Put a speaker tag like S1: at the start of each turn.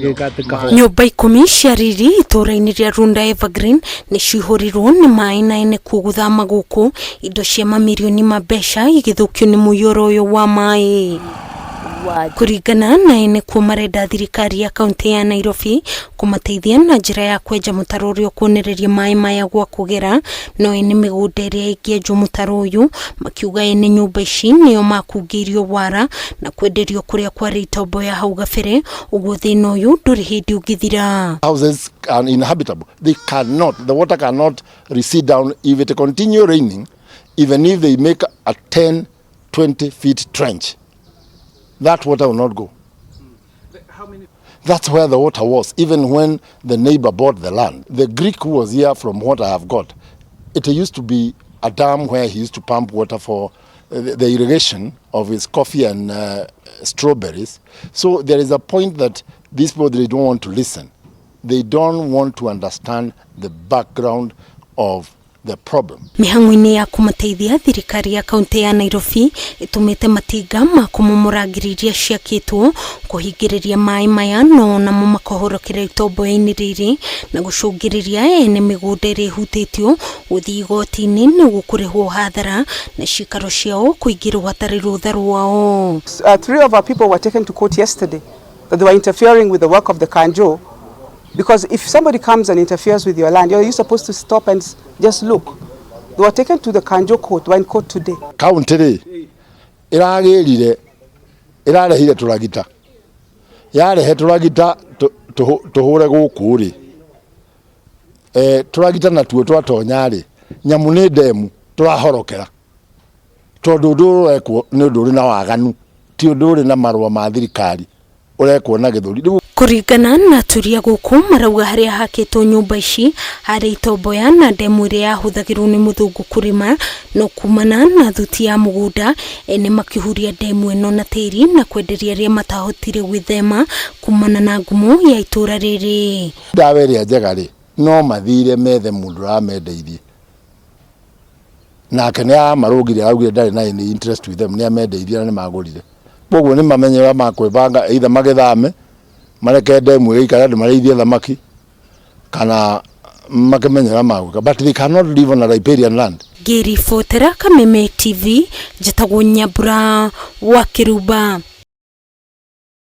S1: Nyũmba 10 cia riri itũũra-inĩ rĩa Runda Evergreen nĩ cihũrirwo nĩ maĩ na ene kuo gũthama gũkũ, indo cia mamirioni ma mbeca igĩthũkio nĩ mũiyũro ũyũ wa maĩ. Kũringana na ene kuo, marenda thirikari ya kaunti ya Nairobi kũmateithia na njĩra ya kwenja mũtaro ũrĩa ũkuonereria maĩ maya gwa kũgera, no ene mĩgũnda ĩrĩa ĩngĩenjwo mũtaro ũyũ makiuga ene nyũmba ici nĩo makungĩirio wara na kwenderio kũrĩa kwarĩ itombo ya hau gabere, ũguo thĩna ũyũ ndũrĩ hĩndĩ ũngĩthira.
S2: Houses are inhabitable. They cannot, the water cannot recede down if it continue raining, even if they make a 10, 20 feet trench. That water will not go. That's where the water was, even when the neighbor bought the land. The Greek who was here, from what I have got, it used to be a dam where he used to pump water for the irrigation of his coffee and strawberries. So there is a point that these people, they don't want to listen. They don't want to understand the background of the problem.
S1: Mĩhang'o-inĩ ya kũmateithia, thirikari ya kaunti ya Nairobi ĩtũmĩte matinga ma kũmomora ngiri iria ciakĩtwo kũhingĩrĩria maĩ maya, no namo makahorokera itomboya-inĩ rĩrĩ na gũcũngĩrĩria ene mĩgũnda ĩrĩa ĩhutĩtio gũthiĩ igoti-inĩ nĩguo kũrĩhwo hathara na cikaro ciao kũingĩrwo hatarĩ rũtha rwao.
S3: Three of our people were taken to court yesterday that they were interfering with the work of the Kanjo. Because if somebody comes and interferes with your land, you're supposed to stop and just look. They were taken to the Kanjo court, were in court today.
S2: Kaunti rĩ ĩragĩrire ĩrarehire tũragita, yarehe tũragita tũhũre gũkũ rĩ, tũragita natuo twatonya rĩ, nyamũ nĩ ndemu tũrahorokera, tondũ ũndũ ũyũ ũrekwo nĩ ũndũ ũrĩ na waganu, ti ũndũ ũrĩ na marũa ma thirikari, ũrekwo na gĩthũri rĩu.
S1: Kũringana na aturia gũkũ, marauga harĩa hakĩtwo nyũmba ici harĩ itomboya na ndemu ĩrĩa yahũthagĩrwo nĩ mũthũngũ kũrĩma, no kumana na thuti ya mũgũnda ene makĩhuria ndemu ĩno na tĩri na kwenderia arĩa matahotire gwĩthema kumana na ngumo ya itũũra rĩrĩ.
S2: Ndawa ĩrĩa njega rĩ, no mathire methe mũndũ ũramendeirie, nake nĩ amarũngire, araugire ndarĩ na any interest with them, nĩ amendeirie na nĩ magũrire. Koguo nĩ mamenye ũrĩa makwĩbanga, either magĩthame mareke ndemu ĩgĩikare andũ marĩithie thamaki, kana makĩmenye ũrĩa magwĩka, but they cannot live on a riparian land.
S1: Ngĩribotera Kameme TV, njĩtagwo Nyambura wa Kĩrumba.